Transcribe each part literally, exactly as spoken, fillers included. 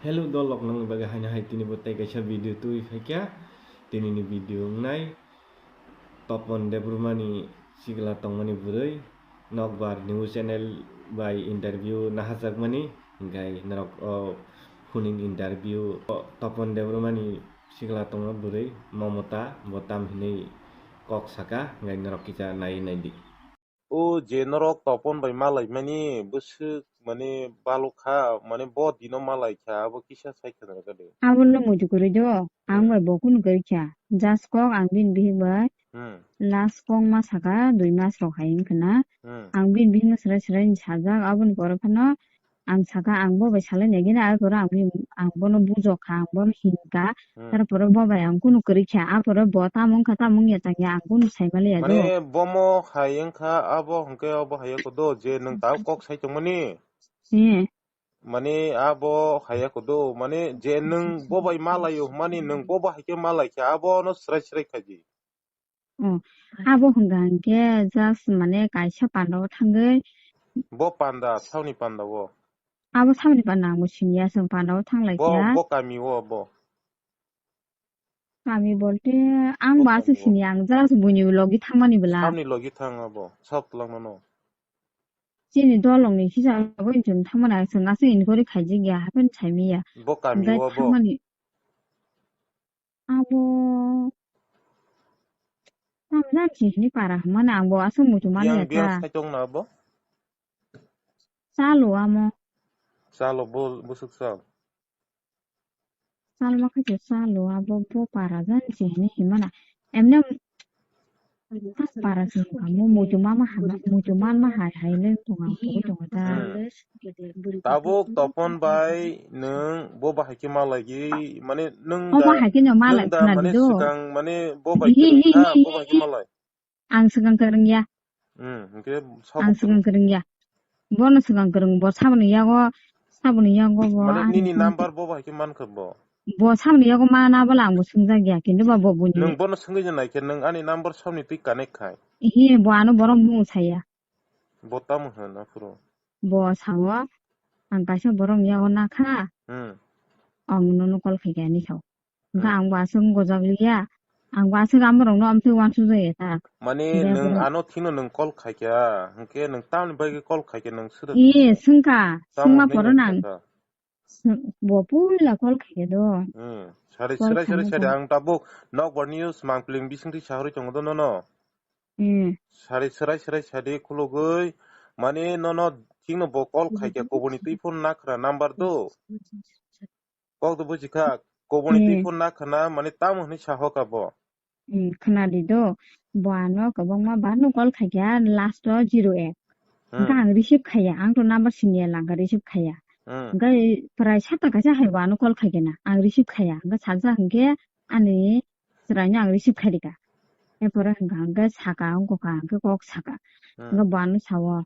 Hello dolok, nongni bagwi haino hai tini bo tei kaisa video twi phaikha. Tinini video wngnai Topon Debbarmani sikla tongmani bwrwi nokbar news channel bai interview naharjakmani, hwnkhe norok o phuning interview o Topon Debbarmani sikla tongma bwrwi Momota bo tam hinwi kok saka, hwnkhe norok kisa naiwi naidi. O je norok Topon bai malaimani bwswk mane balukha, mane bo dino malaikha, abo kisa sai khwna rwgadi. Abono muitu kwrwi do, ang Hmm. bai bo kunu kwrwi kha. Just kok ang bini bihik bai Hmm. last kok ma saka dui mas rok hai wngkha na. Hmm. Ang bini bihikno swrai swrai ni sajak, aboni pore phano ang saka, ang bo bai salai nai gini, arpore ang bini, ang bono bujokha, ang bono hinkha. Hmm. Tarpore bo bai ang kunu kwrwi kha, arpore bo tamo wngkha, tamo wngya tangya, ang kunu sai maliya do. Mane bomo hai wngkha, abo hwnkhe abo hai ya kodo je nwng tao kok sai tongmani. Eh. Mane abo hai ya kodo, mane je nwng bo bai malaio hwnmani, nwng bo bai hai khe malaikha, abono swrai swrai khaidi. Oh, abo hwnka hwnkhe just mane kaisa pandao thangwi. Bo panda, saoni panda o. Abo saoni panda ang bo siniya, chwng pandao thanglaikha. Bo, bo kami o bo. Kami bolte ang bo bo aswk kami o. Siniya, ang just buini logi thangmani bwla. Saoni logi thang abo, sab twlangmano. Chini dolongni hisab abo chwng thangmani, ang chwng aswk inquiry khaijak ya, hapheno saimiya. Bo kami o bo. Hwnkhe thangmani. Abo tamo jani se hini para hwnmani ang bo aswk muitu manya ta. Yang biang sai tongna abo? Chalo amo. Chalo bo, bwswk chal? Chal ma khe chalo abo bo para jani se hini himana. Emne Para se wngkha, mo muitu mama hama, muitu manma hai hai le wng tong ang, pogwi tongo ta. Hmm. Tabuk Topon bai nwng bo bahai khe malai gwi, mane nwng da, nwng da mane swkang mane bo bai kwrwng kha, bo bahai khe malai. Ang swkang kwrwng ya. Hmm, hwnkhe ang swkang kwrwng ya. Bono swkang kwrwng, bo saboni yago, saboni yago bo. Mane nini number bo bahai khe mankha bo? Bo saboni yago mana bwla ang bo swngjak ya, kintu ba bo buini. Nwng bono swngwi nai khe nwng ani number saboni twi connect khai? Hi, bo ano borok mung saya. Bo tamo hwn aphuru? Bo sao, ang kaisa borok yago nakha. Hmm. Ang nono call khai khe ani sao. Hwnkhe ang bo aswk gojak liya, ang bo aswk amorokno amtwi uansuk jaya ta. Mane nwng ano thikno nwng call khaikha, hwnkhe nwng tamoni bagwi call khaikha nwng swrwk? Ee, swngkha, swngma phoro nang. Bo puila call khaikha do. Hmm, sari, sari, sari, ang tabuk nokbar news mangpling bisingtwi sahorwi tongo do nono. Hmm. Sari, sari, sari, sari khulugwi, mane nono thikno bo call khaikha, kubuni twi phone nakhra number do. Kok to buji kha, koboni twi phone na khna, mane tamo hwnwi sa hoka bo. Hmm, khna di do. Bo ano kwbangma bar no call khaikha, last o zero ek. Hmm. Hwnkhe ang receive khaiya, ang to number siniya langkha, receive khaiya. Hmm. Hwnkhe prai sata kaisa hai bo ano call khaikhe na, ang receive khaiya. Hwnkhe salsa hwnkhe ani chwraino ang receive khairika. Erpore hwnkha hwnkhe saka, wngkha hwnkhe kok saka. Hmm. Hwnkhe bo ano sao,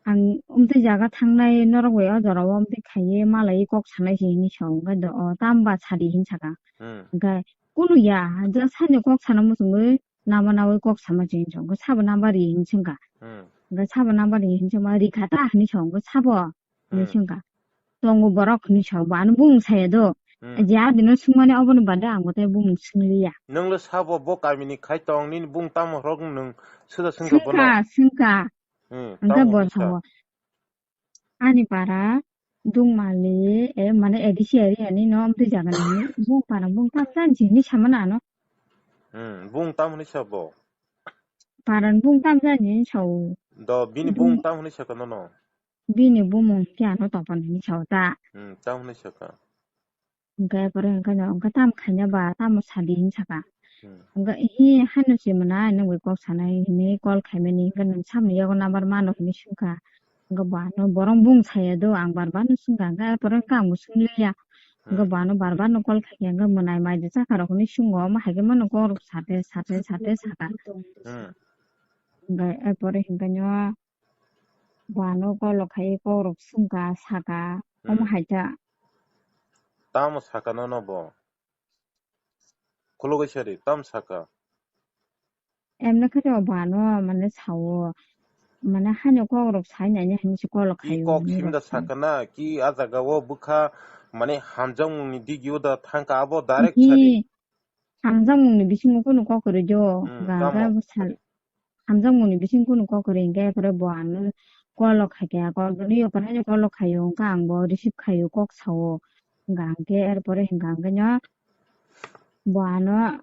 ang umtwi jaga thangnai, norok bai o jorao umtwi khaiwi malaiwi kok sanai se hinwi sao, hwnkhe do o tamo ba sadi hinwi saka. Hmm. Hwnkhe kunu ya, just sani kok sana muchungwi nama nawi kok sama se hinwi sao, hwnkhe sabo number ri hinwi swngkha. Hmm. Hwnkhe sabo number ri hinwi swngma rikha ta hinwi sao, hwnkhe sabo hinwi swngkha. Tongo borok hinwi sao, bo ano bumung saya do. Hmm. Je a dino swngmani oboni bade ang bo tei bumung swngliya. Nwnglo sabo bo kamini khai tong, nini bumung tamo rok nwng swda swngkha bono? Swngkha, swngkha. Hmm, hwnkhe bo sao. Ani para Dungmali, e, mane A D C area ni no amtwi jaga ni bumung para bumung tam jani hinwi sama nano. Hmm, bumung tam hinwi sabo? Para ni bumung tam jani hinwi sao. Do, bini bumung tam hinwi saka nono? Bini bumung khe ano Topon hinwi sao ta. Hmm, tamo hinwi saka. Hwnkhe pore hwnkhe no, hwnkhe tamo khaina ba, tamo sadi hinwi saka. Hmm. Hwnkhe hi hano se mwnai, nwng bai kok sanai hinwi call khaimani, hwnkhe nwng samni yago number mano hinwi swngkha. Hwnkhe bo ano borok bumung saya do, ang bar bar no swngkha, hwnkhe pore hwnkhe ang bo swngliya. Hwnkhe bo ano bar bar no call khaikha, hwnkhe mwnai mai de chakha rok hinwi swngo, omo hai khe mano kok rok sate, sate, sate saka. Hmm. Hwnkhe pore hwnkhe no, Bo ano kolo khai kok rok swngkha, saka, omo hai ta. Tamo saka nono bo? Khulugwi sadi, tamo saka? Emne khe to bo ano mane sao. mane haino kok rok sai nai hinwi se call I khaio kok hinwi sinda rok sai. Sakana ki a jaga o bwkha mane hamjakmung ni digi o da thangka abo direct sadi. Hi, hamjakmung ni bisingo kunu kok kwrwi jo, Hmm, ga tamo ga bwsal. Hamjakmung ni bisingo kunu kok kwrwi hwnkhe, aphuru bo ano call o khaikha, call kwrwi o kwrwi no call o khaio, hwnkhe ang bo receive khaio, kok sao, hwnkha hwnkhe, er pore hwnkha hwnkhe no bo ano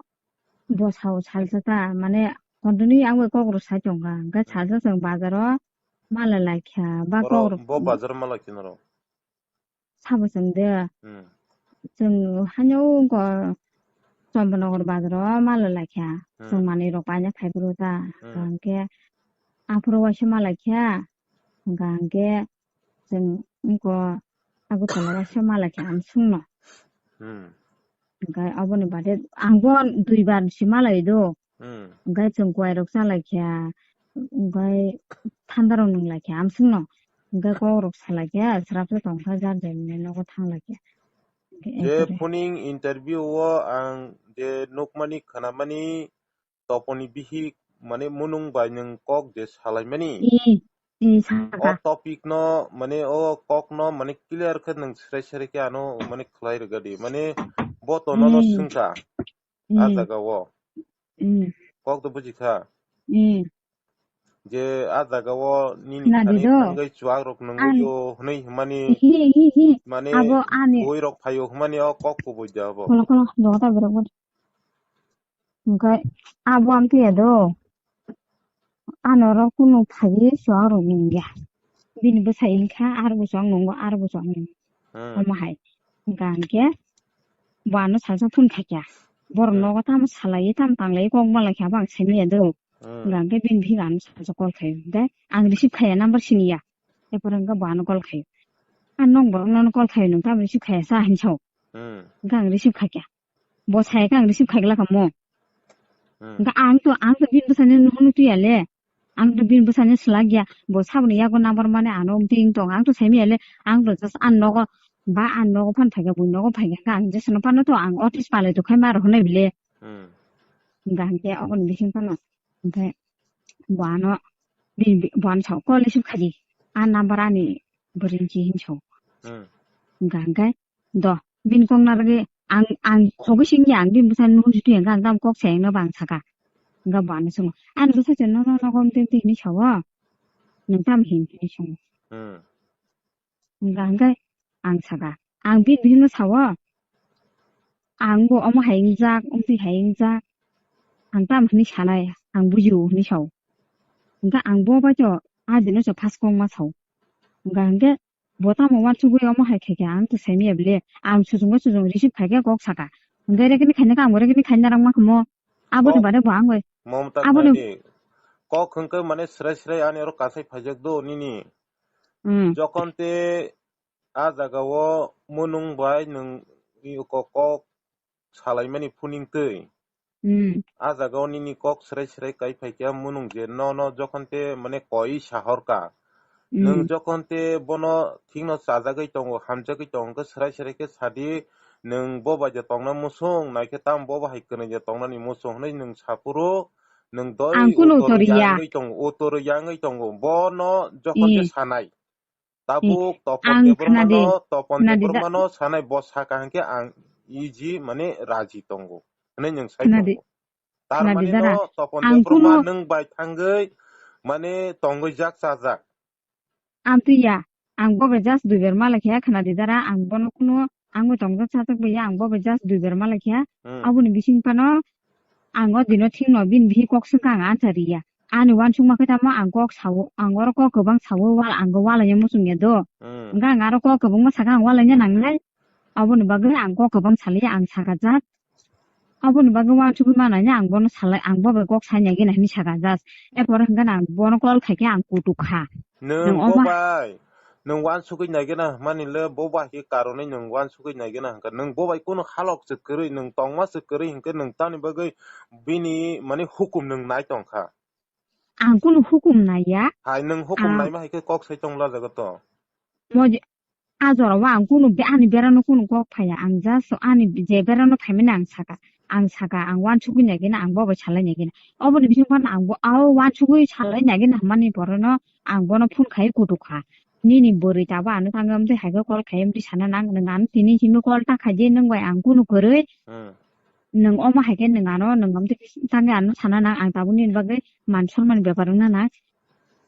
bo sao salsa ta, mane continue ang bai kok rw sai tongkha, hwnkhe salsa chwng bazar o mala laikha, ba Oro kok rw bo bazar mala kinaro. Sabo chwng de. Hmm. Chwng haino wngkha Chombonagar bazar o mala laikha. Hmm. Chwng manwi rok paina phai phuru ta. Hmm. Hwnkhe aphuru waisa mala kha. Hwnkha hwnkhe chwng wngkha Agartala waisa mala kha Amsung no. Hmm. Hwnkhe aboni baade ang bo duibar si malai do. Hmm. Hwnkhe chwng kuwai rok cha laikha, hwnkhe thanda rok nung laikha Amsung no. Hwnkhe kok rok sa laikha, srapsa tongkha jar jar ni nogo thang laikha. Hwnkhe Je ekore. Phuning interview o ang je nukmani khwnamani toponi bihik mane munung bai nwng kok je salaimani. I, i, saka. O topic no mane o kok no mane clear khe nwng srai srai khe ano mane khlai rwgadi. Mane bo to nono Hmm. swngkha. A Hmm. jaga o. Hmm. Kok to buji kha. Hmm. Je a jaga o nini Khna di thani do. Thangwi chuak rok nungwi Ani. O hwnwi hwnmani Hi, hi, hi. Mane Abo ani. Boi rok phaio hwnmani o kok kubui de abo. Kholo, kholo, dogo ta borok bo. Hwnkhe abo amtwi ya do. Ano rok kunu phagi chuak rok nungya. Bini bwsa inkha ar bo chuak nungo, ar bo chuak nungo. Hmm. Omo hai. Hwnkha hwnkhe bo ano salsa phone khaikha. Borok Hmm. Nogo tamo salai, tamo tanglai kok malai kha, bo ang saimanya do. Hmm. Hwnkha hwnkhe bini bihik ano salsa call khai. Hwnkhe ang receive khaiya, number siniya. Epore hwnkhe bo ano call khai. Ang nong borok nono call khai, nwng tamo receive khaiya sa hinwi sao. Hmm. Hwnkhe ang receive khaikha. Bo sai khe ang receive khaigwlak kha mo. Hmm. Hwnkhe ang to, ang to bini bwsani hwnwi twi ya le. Ang to bini bwsani swlak ya. Bo saboni yago number mane ano wng twi wng tong. Ang to saimanya le. Ang to just ang nogo ba ang nogo phan phaikha, bui nogo phaikha. Hwnkhe ang jesano phano to ang office palai to khai ma rw hwnwi bile. Hmm. Hwnkhe hwnkhe aboni bising phano. Hwnkhe bo ano bini bi-, bo ano sao call receive khaidi. A number ani bwrwi ni hinwi sao. Hmm. Hwnkhe hwnkhe Do, bini kok narwgwi ang, ang khogwi singya, ang bini bwsani nuhur jutu ya, ang tamo kok sayang no ba ang saka. Hwnkhe bo ano swngo, "Ani bwsa se nono nogo mtwi mtwi hinwi sao? Nwng tamo hin?" hinwi swngo. Hmm. Hwnkha hwnkhe ang saka, "Ang bini bihikno sao? Ang bo omo hai wngjak, omtwi hai wngjak. Ang tamo hinwi sanai, ang bujio," hinwi sao. Hwnkhe ang bo bai to a dino se first kok ma sao. Hwnkha hwnkhe Bo tamo uansugwi omo hai khaikha, ang to saimanya bile. Ang sujungo sujung receive khaikhe kok saka. Hwnkhe rekini khaina khe ang bo rekini khaina rangma kha mo. Aboni Kok baade bo ang bai. Mamta Aboni khna di. Kok hwnkhe mane srai srai ani oro kasai phaijak do nini. Hmm. Jokhon te a jaga o munung bai nwng i kok, kok salaimani phuning twi. Hmm. A jaga o nini kok srai srai kai phaikha munung je nono jokhon te mane koi sahorka. Hmm. Nwng jokhon te bono thikno chajagwi tongo, hamjagwi tongo, hwnkhe srai srai khe sadi, nwng bo bai je tongna muchung, naikhe tamo bo bahai kwnwi je tongnani muchung hwnwi nwng saphuru, nwng doi Ang kunu utor utor ya. Yangwi tongo, utor yangwi tongo. Bono jokhon te Hmm. Sanai. Tabuk Topon Ang Debbarma khna di, no, Topon khna di Debbarma da. No sanai bo saka hwnkhe ang iji mane raji tongo hwnwi nwng sai Khna di, tongo. Tar khna di mane dara. No Topon Ang Debbarma kunu nwng bai thangwi mane tongwi jak chajak. Amtwi ya, ang bo bai just duibar malai khe khna di dara, ang bono kunu ang bo tongjak chajak bai ya, ang bo bai just duibar malai khe. Hmm. Aboni bising phano Ang o dino thikno bini bihik kok swngkha ang answer riya. Ani uansukma khe tamo ang kok sao, ang oro kok kwbang sao, wal, ang bo walaina muchungya do. Hmm. Hwnkhe ang aro kok kwbangma sakha ang walaina nangnai. Aboni bagwi ang kok kwbang salaiya ang sakha jat. Aboni bagwi uansugwi manai ang bono salai, ang bo bai kok saina gina hinwi sakha jat. Erpore hwnkhe ang bono call khaikhe ang kutuk kha. Nwng Nwng bo omo bai, nwng uansugwi naigena hwnmani le bo bai khe karonwi nwng uansugwi naigena hwnkha. Nwng bo bai kunu halok se kwrwi, nwng tongma se kwrwi hwnkhe nwng tamni bagwi bini mane hukum nwng nai tongkha. Ang kunu hukum naiya. Hai nwng hukum Ang naima hai khe kok sai tongla jaga to. Moji-, a jorao ang kunu be-, ani berano kunu kok phaiya. Ang just ani je berano phaimani ang saka. Ang saka, ang uansugwi naikhe na, ang bo bai salai naikhe na. Oboni bising phano ang bo, o uansugwi salai naikhe na hwnmani pore no ang bono phone khai kutuk kha. Nini bwrwi tabo ano thangwi amtwi hai khe call khai amtwi sana nang, nwng ano tini simi call ta khai di, nwng bai ang kunu kwrwi. Hmm. Nwng omo hai khe nwng ano, nwng amtwi thangwi ano sana nang, ang tabuk nini bagwi man sonmani bepar wngna nang.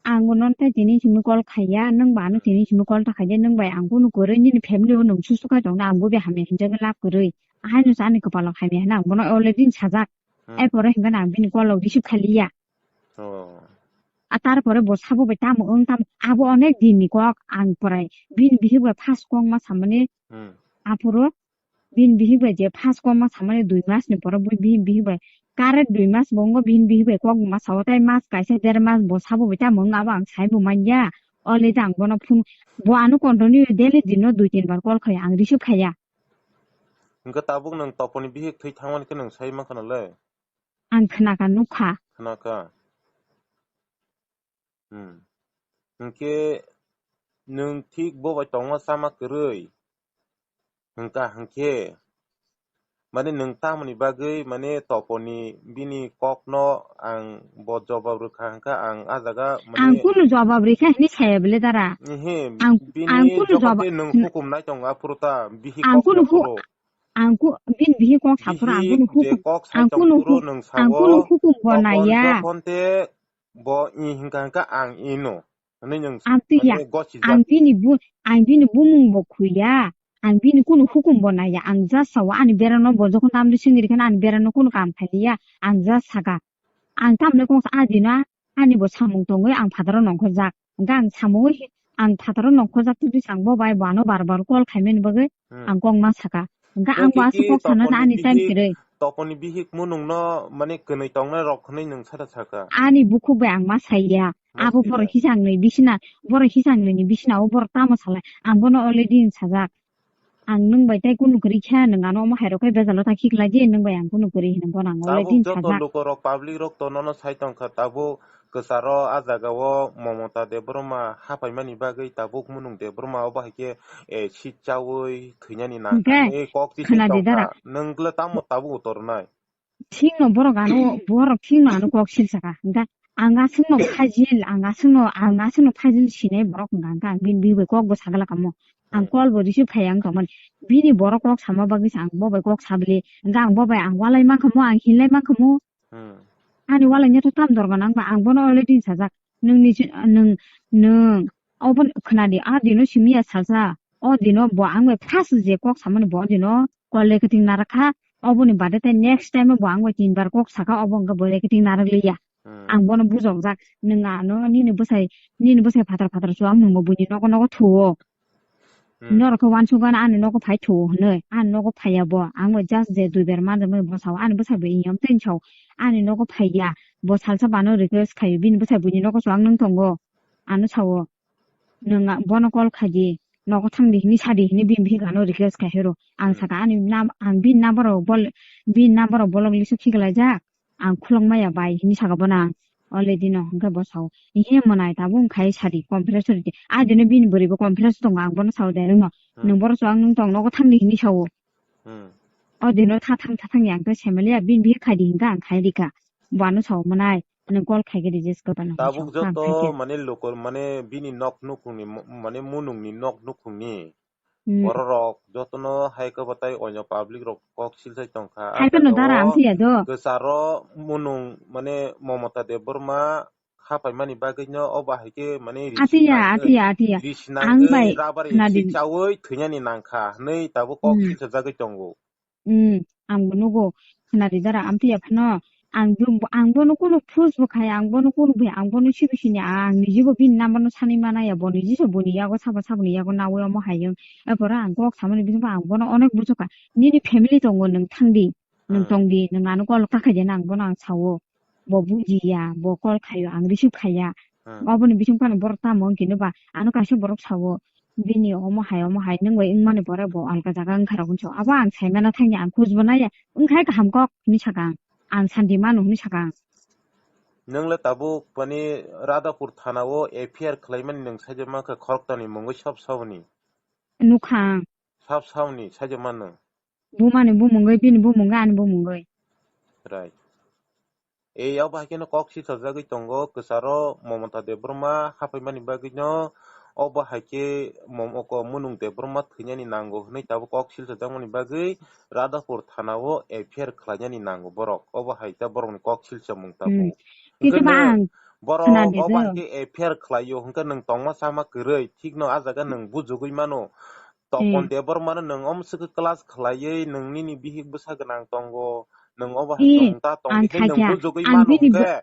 Ang bo nono tei tini simi call khaiya, nwng ba ano tini simi call ta khaide, nwng bai ang kunu kwrwi nini family o nwng susu khai tongna, ang bo bai hamya hinjagwi lab kwrwi. Ahaino sa ani kwpalo hamya hwnwi ang bono already sajak. Hmm. Ai pore hwnkheno ang bini call rok receive khailiya. Oh. A tarpore bo sabo bai tamo wng tamo, abo onek din ni kok ang pore bini bihik bai first kok ma samani. Hmm. Aphuru bini bihik bai je first kok ma samani dui mas ni pore bo bini bihik bai correct dui mas bo wngo bini bihik bai kok ma sao tei mas kaisa der mas bo sabo bai tamo wng abo ang sai bo manya. Already ang bono phone bo ano continue daily dino dui tin bar call khai ang receive khaiya. Hwnkhe tabuk nwng toponi bihik thwi thangmani khe nwng sai mankha nw le? Ang khnakha nukha. Khnakha. Hmm. Hwnkhe nwng thik bo bai tongma chama kwrwi hwnkha hwnkhe, mane nwng tamoni bagwi mane toponi bini kokno ang bo jobab rwkha hwnkha ang ah jaga mane. Ang kunu jobab rikha hwnwi saya bwle dara. Ehe, ang, bini ang kunu jobab jobab de nwng hukum nai tongo aphuru ta bihik ang kok kunu hu-, saphuru. Ang ku-, bini bihik kok saphuru ang kunu hukum, je kok sai ang kunu tongphuru hu-, nwng ang sao, kunu hukum bo topon naiya. Jokhon te bo i hwnkha hwnkha ang ino. Hwnwi nwng amtwi ya, mane gosijak. Ang bini bu-, ang bini bumung bo khuya. Ang bini kunu hukum bo naiya. Ang just sao ani berano bo jokhon tamni singiri kheno ani berano kunu kam khailiya. Ang just saka. Ang tamni kok sa adino ani bo samung tongwi ang phataro nongkhorjak. Hwnkhe ang samungwi hi-, ang phataro nongkhorjak tubui ang bo bai bo ano bar bar call khaimani bagwi. Hmm. Ang kok ma saka. Hwnkhe ang bo aswk kok sanani ani time kwrwi. Toponi bihik munungno mane kwnwi tongnai rok hwnwi nwng sada saka. Ani bukhuk bai ang ma saiya. Abo borok hisang nwi bisina, borok hisang nwi ni bisina o borok tamo salai. Ang bono already sajak. Ang nwng bai tei kunu kwrwi khe nwng ano omo hai rok khe bejalo ta khiklai di, nwng bai ang kunu kwrwi hinwi bono ang already sajak. Tabuk joto lukorok public rok to nono sai tongkha tabuk. Kwcharo ah jaga o Momota Debbarma hapaimani bagwi tabuk Munung Debbarma o bahai khe, eh, seat chaui thwinani nang hwnkhe, hwnwi kok tisai khwnadi tongkha. Dara. Nwng le tamo tabuk utor nai? Thikno borok ano, borok thikno ano kok sil saka. Hwnkhe ang aswkno phajil, ang aswkno, ang aswkno phajil sinai borok hwnkha, hwnkhe ang bini bihik bai kok bo sagala kamo. Ang Hmm. Call bo receive khai ang tongmani. Bini borok kok sama bagwi se ang bo bai kok sabli. Hwnkhe ang bo bai ang walai mankha mo, ang hinlai mankha mo. Hmm. Ani walai nyato tam dorga nang ba ang bono already sajak. Nwng ni si-, nwng, nwng, obo khwnadi, a dino simi ya salsa. O dino bo ang bai first je kok samani bo dino call recording narakha. Oboni bade tei next time bo ang bai tin bar kok saka, obo hwnkhe bo recording narak liya. Hmm. Ang bono bujokjak. Nwng ano nini bwsai, nini bwsai phatar phatar chuwak nwng bo buini nogo nogo thuo. Hmm. Norok khe uansukgwi ani nogo phai thuo hwnwi. Ani nogo phaiya bo. Ang bai just je dui ber manjakmani bo sao. Ani bwsai bo iyam tei sao. Ani nogo phaiya. Bo salsa bano request khaio. Bini bwsai buini nogo chuwak nwng tongo. Ano sao. Nwng a-, bono call khaidi. Nogo thangdi hwnwi sadi hwnwi bini bihik ano request khai hero. Ang Hmm. Saka ani nam-, ang bini number rok bol-, bini number rok block list o khiklaijak. Ang khulok maya bai hwnwi saka bono ang. Already no, hwnkhe bo sao, "Ihe mwnai tabuk wngkhai sadi, conference rwdi." A dino bini bwrwi bo conference tongo, ang bono sao direct no. Hmm. Nwng borok chuwak nwng tong nogo thangdi hinwi sao. Hmm. O dino tha thang, tha thang ya, ang khe semaliya, bini bihik khaidi hinkhe ang khai rikha. Bo ano sao, "Mwnai, nwng call khai khe reject khe bano," tabuk sao, ang khai khe. Joto mane lukur, mane bini nok nukhungni mo-, mane munungni nok nukhungni Hmm. Borok rok jotono hai khe bo tai oino public rok kok silsai tongkha. Hai phano dara ang phiya do. Kwcharo munung mane Momota Debbarma hapaimani bagwino o bahai khe mane risi atiya, nangwi, atiya, atiya. Risi ang nangwi bai rabari khwnadi. Sichaui thwinani nangkha hwnwi tabuk kok Hmm. Silsajagwi tongo. Hmm, ang bo nugo. Khwnadi dara ang phiya phano. Ang bo, ang bono kunu force bo khaya, ang bono kunu bui, ang bono sibi sini, ang niji bo bini number no sanwi manaya, bo niji se boni yago sabo saboni yago nawi omo hayung. Epore ang kok samani bisingbo ang bono onek bujokha. Nini family tongo, nwng thangdi, nwng Hmm. Tongdi, nwng ano call ta khaidi na ang bono ang sao. Bo bujiya, bo call khayo, ang receive khaya. Hmm. Oboni bising phano borok tamo wng khe ba, ano kaisa borok sao. Bini omo hai, omo hai, nwng bai wngmani pore bo alga jaga wngkha rok hinwi sao. Abo ang saimano thangya, ang khujbo naiya, wngkhai kaham kok hinwi saka ang. Ang santi mano hinwi saka ang. Nwng le tabuk bani Radhapur thana o F I R khlaimani nwng saijak mankha khorokthani mungwi sab saboni. Nukha ang. Sab saboni saijak mano. Bumani bumungwi, bini bumungwi, ani bumungwi. Right. Ei, obo hai kheno kok silsa jagwi tongo, kwcharo Momota Debbarma haphaimani bagwino, obo hai khe Momo-, ko Munung Debbarma thwinani nango hwnwi tabuk kok silsa jakmani bagwi Radhapur thanao F I R khlainani nango borok. Obo hai ta borokni kok silsa mung tabuk. Hmm. Kintu hwnkhe ba nwng ang borok khwnadi obo hai do. Khe F I R khlaio, hwnkhe nwng tongma chama kwrwi, thikno ah jaga nwng bujugwi mano. Topon Eh. Debbarmano nwng omo swkhe class khlaiwi nwng nini bihik bwsa gwnang tongo, nwng obo hai Eh, tong ta tong ang khe nwng khakya, bujugwi ang mano bini hwnkhe,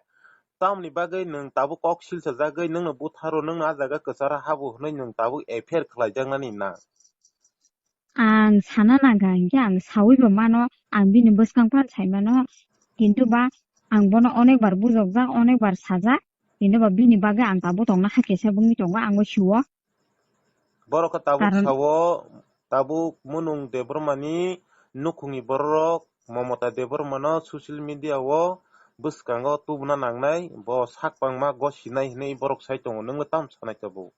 tamoni bagwi nwng tabuk kok silsa jagwi nwngno butharo, nwngno ah jaga kwcharo habo hwnwi nwng tabuk F I R khlaijaknani na? Ang sana nangkha hinkhe ang sawi bo mano, ang bini bwskang phano sai mano, kintu ba ang bono onek bar bujokjak, onek bar sajak, kintu ba bini bagwi ang tabuk tongna hakhe se bwngwi tongo, ang bo sio. Borok khe tabuk Karon sao, tabuk Munung Debbarmani nukhungni bororok Momota Debbarmano social media o bwskango tubuna nangnai, bo sak bangma gosinai hinwi borok sai tongo, nwngno tamo sanai tabuk?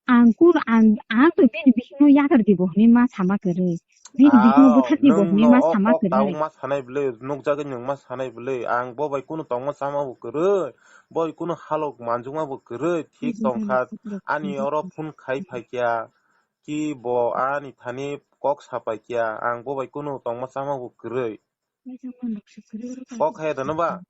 Ang kun, ang, ang to bini bihikno yakar di bo hinwi ma sama kwrwi. Bini bihikno Ao, bwthar di bo hinwi ma sama kwrwi. Tabuk ma sanai bwle, nukjagwi nwng ma sanai bwle. Ang bo bai kunu tongma chama bo kwrwi, bo bai kunu halok manjukma bo kwrwi, thik tongkha. Ani oro phone khai phaikya, ki bo ani thani kok sapaikya, ang bo bai kunu tongma chama bo kwrwi. Kok hai da no ba?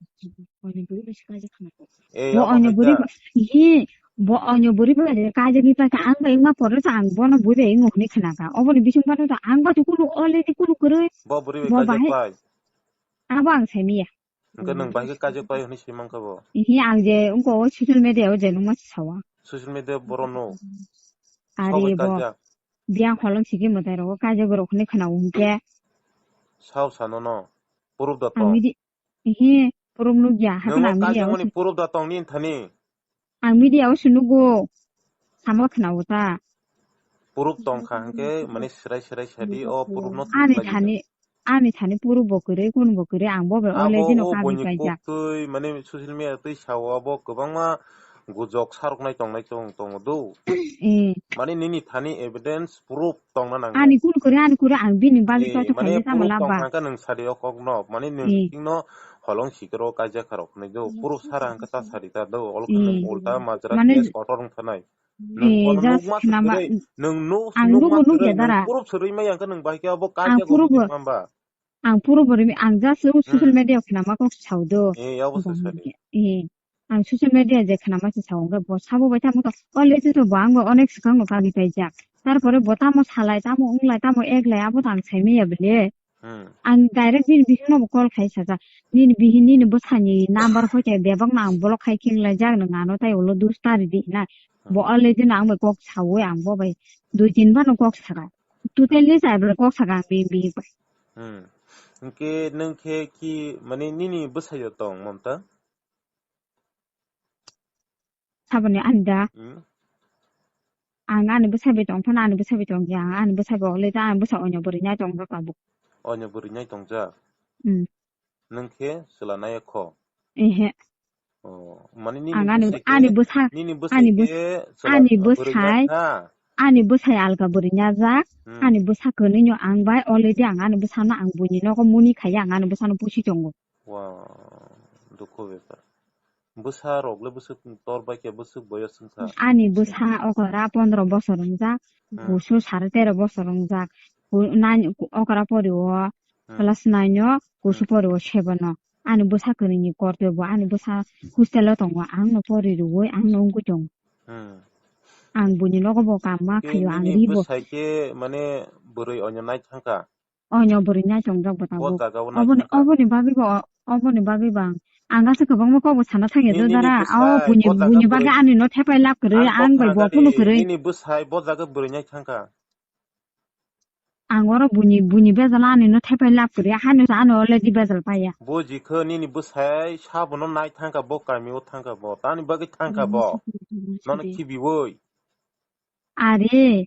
Eh, bo onya buri ba, hi, bo onya buri ba je kaje ni pa ang bai ma pore sa ang bono buri bai ngo ni khna ka. Obo ni bising pa to ang ba to kulu ole ni kulu kuru. Bo buri bai kaje pai. Abo ang sai miya. Engke nang bai kaje pai hini simang ka bo. Hi ang je ungko social media o je nung ma sawa. Social media boro no. Ari bo. Biang holong sigi mwtai rogo kaijak rok hinwi khwna o hinkhe. Sao sa nono? Proof da tong? Ang midi, ehe, proof nukya, hakhe ang media o se. Proof da tong nini thani? Ang media o se nugo. Samo khwna o ta. Proof tong kha hinkhe, mane, srai srai sadi, o proof no. Ani thani, ani thani proof bo kwrwi, kun bo kwrwi, ang bo bai o le jino kami kaijak. Twi, mane, social media twi sao, abo kwbangma gujok saroknai tongnai tong, tongo do. Eh. Mane nini thani evidence proof tongna nango. Ani kunu kore, ani kore, ang bini bagwi to to khaina tamo laba. Proof tong kha nwng sadi o kokno, mane nwng thikno holong sikiro kaijak kharok nai do. Proof sara hwnkhe ta sadi ta do, olo khe nwng ulta majra case kotor wng thanai. Nwng bono nukma swrwi, nwng nuk, ang nukma nugo nukya swrwi, dara. Nwng proof swrwi maya hwnkhe nwng bahai khe abo kaijak bo hwnwi mamba. Ang puro bo rimi, ang just o social media o khnama kok sao do. Eh, abo se sadi. Eh, ang social media je khnama se sao, hwnkhe bo sabo bai tamo to, o le to bo ang bo onek swkang no kagwi paijak. Tarpore bo tamo salai, tamo wnglai, tamo eklai, abo to ang sai manya bile. Hmm. Ang direct bini bihik no bo call khai sajak. Nini bihik, nini bwsani number hoi te bebak no ang block khai khe wnglaijak, nwng ano tai ulo dus ta ridi hina. Bo already no ang bai kok saui ang bo bai dui tin bar no kok saka. Totally chai bar kok saka ang bini bihik bai. Hmm. Hwnkhe nwng khe ki, mane, nini bwsai yo tong, Mamta? Saboni ani da. Hmm. Ang ani bwsai bai tong phano ani bwsai bai tong ya, ang ani bwsai bai le ta, ani bwsai onyo bwrwi nai tong jak tabuk. Onyo bwrwi nai tong jak? Hmm. Nwng khe chwla nai kho? Ehe. Oh, mane nini bwsai khe, ani bwsa, nini bwsai ani bwsa, khe chwla ani bwrwi bwsai, nai kha? Ani bwsai alka bwrwi nai jak, hmm, ani bwsa kwnwi no ang bai already ang ani bwsa no ang buini nogo muni khaiya ang ani bwsa no pusi tongo. Wow, dukho bepar. Bwsa rok le bwswk tor bai khe bwswk boyos wng kha? Ani bwsa okra pondro bosor wng jak, hmm, kusu sare tero bosor wng jak. Ku-, nine, okra pori o, hmm, class nine o, kusu, hmm, pori o seven o. Ani bwsa kwrwini korte bo, ani bwsa hostel o tongo, ang no pori rwui, ang no wngwi tongo. Hmm. Ang buini nogo bo kaam ma khaio, ang ri bo. Bwsai khe mane bwrwi onyo nai thang kha? Onyo bwrwi nai tong jak bo tabuk. Oboni, oboni bagwi bo, oboni bagwi bo ang, ang aswk kwbangma kok bo sana thang ya do dara. O buini, buini bagwi ani no thepai lab kwrwi, ang bai bo kunu kwrwi. Nini bwsai bo jaga bwrwi nai thang kha? Ang oro buini, buini bejal ani no thepai lab kwrwi, hano sa ano already bejal paiya. Bo jikho nini bwsai sabono nai thangkha, bo kami o thangkha bo, tani bagwi thangkha bo. Nono khibiwi. Are,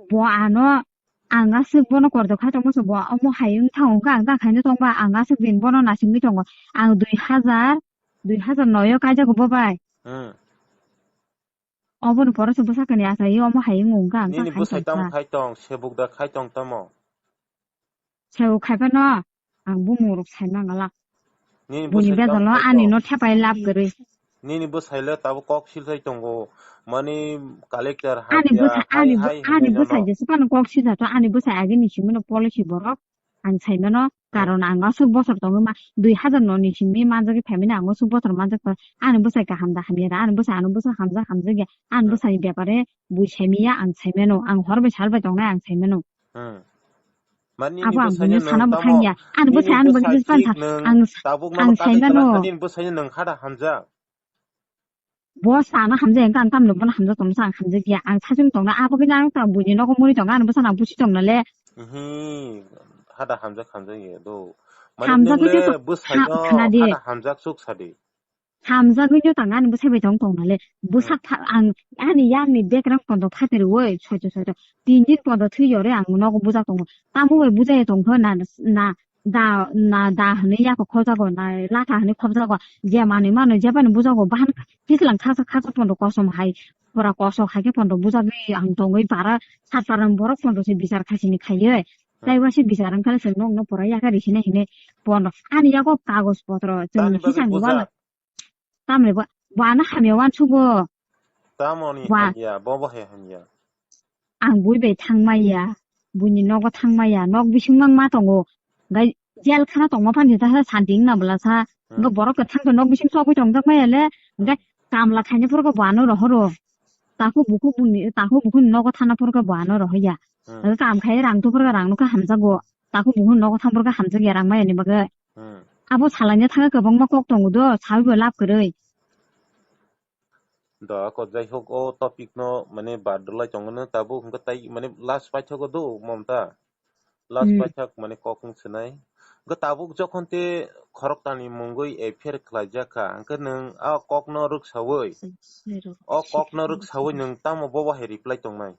bo ano, ang aswk bono kordo kha tongmo se bo, omo hai wng thango kha, ang ta khaino tongba, ang aswk din bono nasingwi tongo. Ang dui hazar, dui hazar noi o kaijago bo bai. Hmm. Oboni pore se bwsakani achai omo hai wng kha ang ta khai tong kha. Nini bwsai tamo khai tong, sebuk da khai tong tamo? Sai o khai phano ang bumung rok sai mangala. Nini Buni bwsai bedalo tamo ani kok. No thepai lab kwrwi. Nini bwsai le tabuk kok silsai tongo. Mani collector Ani hamya, bwsa-, hai, ani bw-, hai ani hinwi bwsai jono. Jesa phano kok sisa to ani bwsai agini simi no policy borok. Ang sai mano, Hmm. Karon ang aswk bosor tongwi ma, dui hazar no ni simi manjagwi phaimani ang aswk bosor manjak pa. Ani bwsai kaham da hamya da, ani bwsai, ani bwsai hamjak hamjak ya, ani Hmm. Bwsai ni bepare bui sai miya ang sai mano, ang hor bai sal bai tongnai ang sai mano. Hmm. Mani Abo nini ang bwsai buino no sana nung bo tamo, thangya. Ani nini bwsai, ani bwsai bwsai jispan sa, chik nung ang, tabuk ang mano sai mano. Tana mano. Nini bwsai no nung hada hamjak. Bo sana hamjak, ang, ang tamni bono hamjak tongsa, ang hamjak ya. Ang sachung tongna, abo khe ang ta buini nogo muri tongna, ani bwsano ang busi tongna le. Ihi, hada hamjak hamjak ya do. Mani Hamjak nung khe le to bwsai ha-, no khana di. Hada hamjak suk sadi. Hamjagwi no tang ani bwsai bai tong tongna le. Bwsak Hmm. pha-, ang ani yakni background pondo phatir oi, soito soito. Tin din pondo thwi yore ang nogo bujak tongo. Tamo bai bujai tongkho na, na, da, na, da hwnwi yako khojago, na, latha hwnwi khobjago. Je manwi mano, je bani bujago, bahan kislang khasa khasa pondo kosom hai. Pura kosok hai khe pondo bujagwi ang tongwi para, sat para borok pondo se bichar khasini khaiye. Hmm. Taibo se bichar wngkha se nokno pura yaka risina hinwi pondo. Ani yago kagoj potro, chwng Tani bagwi hisang bujak. Tamni bo, bo ano hamya uansugo. Tamoni Wa- hamya, bo bo hai hamya. Ang bui bai thangmaya, buini nogo thangmaya, nok bising mang ma tongo. Gai jel khana tongma phan jeta sa santi wngna bwla sa. Hmm. Ngo borok kwthang to nok bising sogwi tongjak maya le, gai Hmm. Kamla khaini phuru bo ano rohoro. Takhuk bukhuk buni, takhuk bukhuk nogo thana phuru bo ano rohorya. Hmm. Gai kam khai rang tu phuru rang no kha hamjago. Takhuk bukhuk nogo thang phuru hamjakya rang maya ni bagwi. Hmm. Abo salanya thangwi kwbangma kok tongo do, sawi bo lab kwrwi. Da ko jai hok o topic no mane bad lai tongo no tabuk hwnkhe tai mane last paithago do Momta. Last Hmm. paithak mane kok wng sinai. Hwnkhe tabuk jokhon te khorokta ni mungwi F I R khlaijak kha, hwnkhe nwng a kok no rwksawi, Sai rw. O kok no rwksawi nwng tamo bo bo hai reply tongnai?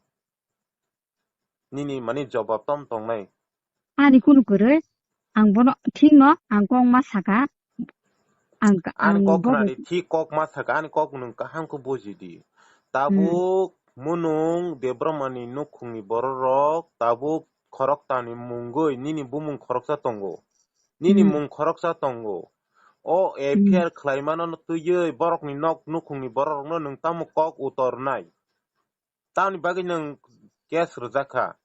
Nini mani jobab tom tongnai. Ani kunu kwrwi, ang bono thik no, ang kok ma saka, ang, Ani ang kok bobo khna di, thik kok ma saka, ani kok nwng kaham khe buji di. Hmm. Tabuk munung Debbarma ni nukhung ni borok rok, tabuk khorokta ni mungwi nini bumung khoroksa tongo. Nini Hmm. mung khoroksa tongo. O Hmm. F I R khlai mano no twiwi borok ni nok nukhung ni borok rok no nwng tamo kok utor nai? Tamni bagwi nwng case rwjak kha?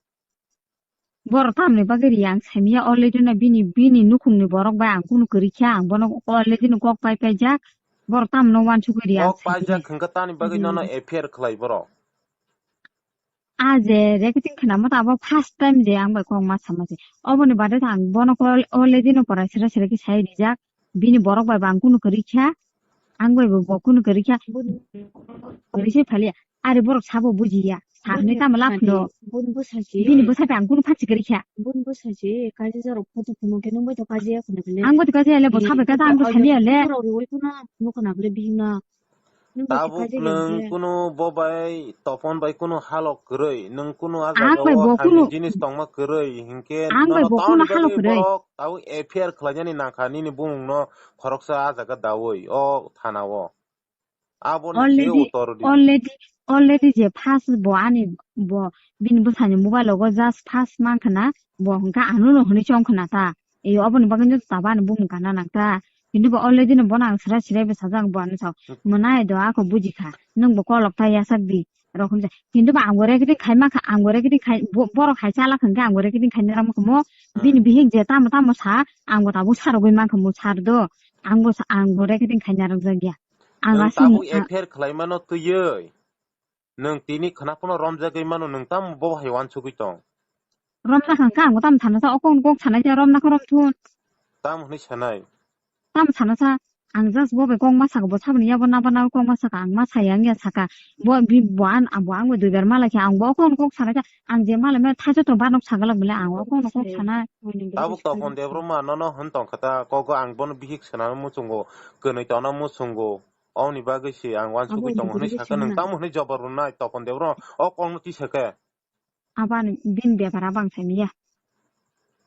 Borok tamni bagwi riya ang saimanya already no bini, bini nukhungni borok bai ang kunu kwrwi kha, ang bono already no kok pai paijak, borok tamno uansugwi riya ang Kok paijak saimanya. Hwnkhe tamni bagwi nono Hmm. F I R khlai borok? A je recording khnama ta abo first time je ang bai kok ma sama se. Oboni bade ta ang bono kol-, already no pora sira sira khe sai rijak. Bini borok bai bo ang kunu kwrwi kha. Ang bai bo, bo kunu kwrwi kha. Kwrwi se phaliya. Ari borok sabo bujiya. Sa hwnwi tamo lab no. Bini bwsa se. Bini bwsa bai ang kunu phatsi kwrwi kha. Bini bwsa se. Kaisa jorok photo phunukhe nung bai to kajiya khwna bele. Ang bai to kajiya le, bo sabai kaisa ang to samiya le. Borok riwi phano nukho na bele bihik no. Tabuk nwng kunu bo bai Topon bai kunu halok kwrwi, nwng kunu a jaga o hamya jinis tongma kwrwi, hinkhe ang bai bo kunu halok kwrwi. Borok tabuk F I R khlainani nangkha nini bumung no khoroksa a jaga dawi o thana o. Aboni je utor di. Already, already, already je first bo ani bo bini bwsani mobile o just first mankha na bo hwnkha ano no hwnwi chongkha na ta. Ei oboni bagwi no tabo ani bumung kana nang ta. Kintu bo already no bono ang srai srai bai sajak, bo ano sao. Hmm. Mwnai do ako buji kha. Nwng bo kolok ta yasak di. Rokhom sa. Kintu bo ang bo recording khai ma kha, ang bo recording khai, bo-, borok hai chala kha hwnkhe ang bo recording khai naram kha mo. Hmm. Bini bihik je tamo tamo sa, ang bo tabuk sarogwi mankha mo sar do. Ang bo sa, ang bo recording khai naram jak ya. Ang aswk tabuk F I R khlai mano twiwi. Nwng tini khna phano romjagwi mano, nwng tamo bo hai uansugwi tong? Romjakha hwnkha, ang bo tamo sana sa, o kok, kok sanai sa, romna khe romthun. Tamo hwnwi sanai? Tamo sana sa, ang just bo bai kok ma saka, bo saboni yabo naba naba kok ma saka, ang ma saya wngya saka. Bo, bi, bo an, bo ang bai duibar malai khe, ang bo o kok, kok sanai sa, ang je malai mano thaisa tong banok sagalak bole, ang o kok, kok sanai. Tabuk Topon Debbarma nono hwn tong kha ta, kok ang bono bihik swnamwi muchungo, kwnwi tongna muchungo. Oboni bagwi se ang uansugwi tongo hwnwi sakha, nwng tamo hwnwi jobab rwnai Topon Debbarma o kokno tisa khe. Abo ani bini bepar abo ang saimanya.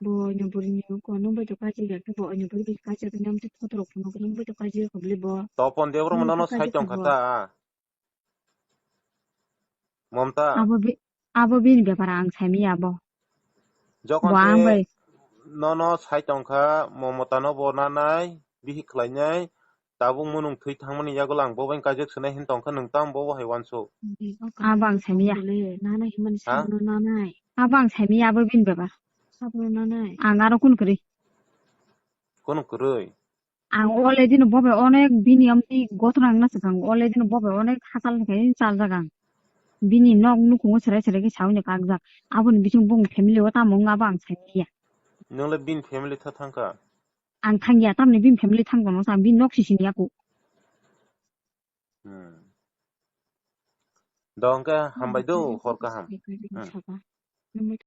Bo oino bwrwini ungkha, nwng bai to kaji ya khe bo oino bwrwi bai kaji ya khe, nwng tei photo rok phunukhe nwng bai to kaji ya khe bole bo. Topon Debbarma nono sai tong kha ta. Momta. Abo bi-, abo bini bepar ang saimanya abo. Jokhon bo ang bai Nono sai tongkha, Momotano bo nanai, bihik khlainai, tabuk munung thwi thangmani yagulo ang bo bai kaijak swnai hin tongkha, nwng tamo bo hai uansuk. Abo ang saimanya. Nanai himani Ha? Sabno nanai. Abo ang saimanya, abo bini baba. Sabno nanai. Ang aro kun kwrwi. Kunu kwrwi? Ang already no bobe onek bini amtwi gothorang na swkang, already no bobe onek hachal khe chaljak ang. Bini nok nukhungo serai serai khe saui no kakjak. Aboni bising bung family o tamo wng abo ang saimanya. Nwng le bini family tha thangkha? Ang thangya, tamni bini family thangkha no sa, bini nok sisini yaku. Hmm. Do hwnkhe hambai do, hor kaham. Hmm.